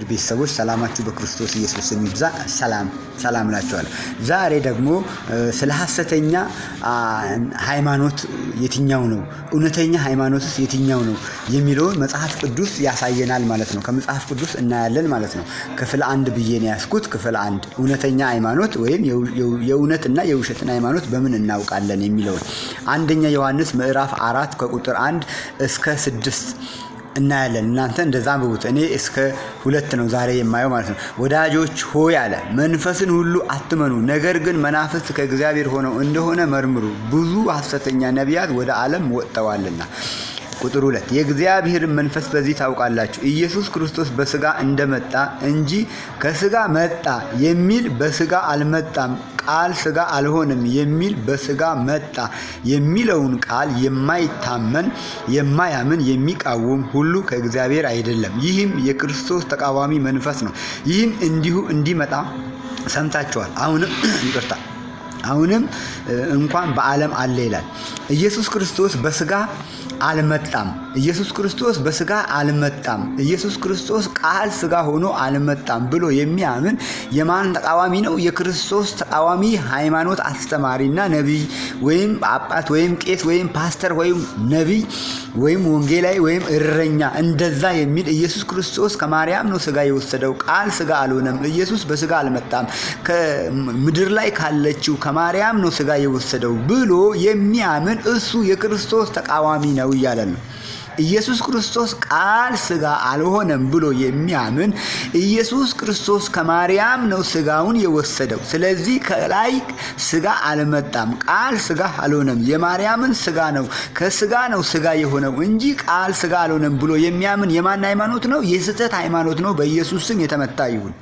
ቤተሰቦች ሰላማችሁ በክርስቶስ ኢየሱስ ይብዛ። ሰላም ሰላም እላችኋለሁ። ዛሬ ደግሞ ስለ ሐሰተኛ ሃይማኖት የትኛው ነው፣ እውነተኛ ሃይማኖትስ የትኛው ነው የሚለውን መጽሐፍ ቅዱስ ያሳየናል ማለት ነው። ከመጽሐፍ ቅዱስ እናያለን ማለት ነው። ክፍል አንድ ብዬ ነው ያስኩት። ክፍል አንድ እውነተኛ ሃይማኖት ወይም የእውነትና የውሸትን ሃይማኖት በምን እናውቃለን የሚለውን አንደኛ ዮሐንስ ምዕራፍ 4 ከቁጥር 1 እስከ 6 እናያለን። እናንተ እንደዛ አንብቡት። እኔ እስከ 2 ነው ዛሬ የማየው ማለት ነው። ወዳጆች ሆይ አለ፣ መንፈስን ሁሉ አትመኑ፣ ነገር ግን መናፍስት ከእግዚአብሔር ሆነው እንደሆነ መርምሩ፣ ብዙ ሐሰተኛ ነቢያት ወደ ዓለም ወጥተዋልና። ቁጥር 2 የእግዚአብሔርን መንፈስ በዚህ ታውቃላችሁ፣ ኢየሱስ ክርስቶስ በስጋ እንደመጣ እንጂ ከስጋ መጣ የሚል በስጋ አልመጣም፣ ቃል ስጋ አልሆነም የሚል በስጋ መጣ የሚለውን ቃል የማይታመን የማያምን የሚቃወም ሁሉ ከእግዚአብሔር አይደለም። ይህም የክርስቶስ ተቃዋሚ መንፈስ ነው። ይህም እንዲሁ እንዲመጣ ሰምታችኋል። አሁንም ይቅርታ፣ አሁንም እንኳን በዓለም አለ ይላል። ኢየሱስ ክርስቶስ በስጋ አልመጣም። ኢየሱስ ክርስቶስ በስጋ አልመጣም። ኢየሱስ ክርስቶስ ቃል ስጋ ሆኖ አልመጣም ብሎ የሚያምን የማን ተቃዋሚ ነው? የክርስቶስ ተቃዋሚ ሃይማኖት አስተማሪና ነቢይ ወይም ጳጳስ ወይም ቄስ ወይም ፓስተር ወይም ነቢይ ወይም ወንጌላዊ ወይም እረኛ እንደዛ የሚል ኢየሱስ ክርስቶስ ከማርያም ነው ስጋ የወሰደው፣ ቃል ስጋ አልሆነም፣ ኢየሱስ በስጋ አልመጣም፣ ከምድር ላይ ካለችው ከማርያም ነው ስጋ የወሰደው ብሎ የሚያምን እሱ የክርስቶስ ተቃዋሚ ነው እያለ ነው። ኢየሱስ ክርስቶስ ቃል ስጋ አልሆነም ብሎ የሚያምን ኢየሱስ ክርስቶስ ከማርያም ነው ስጋውን የወሰደው፣ ስለዚህ ከላይ ስጋ አልመጣም፣ ቃል ስጋ አልሆነም፣ የማርያምን ስጋ ነው ከስጋ ነው ስጋ የሆነው እንጂ ቃል ስጋ አልሆነም ብሎ የሚያምን የማን ሃይማኖት ነው? የስህተት ሃይማኖት ነው። በኢየሱስ ስም የተመታ ይሁን።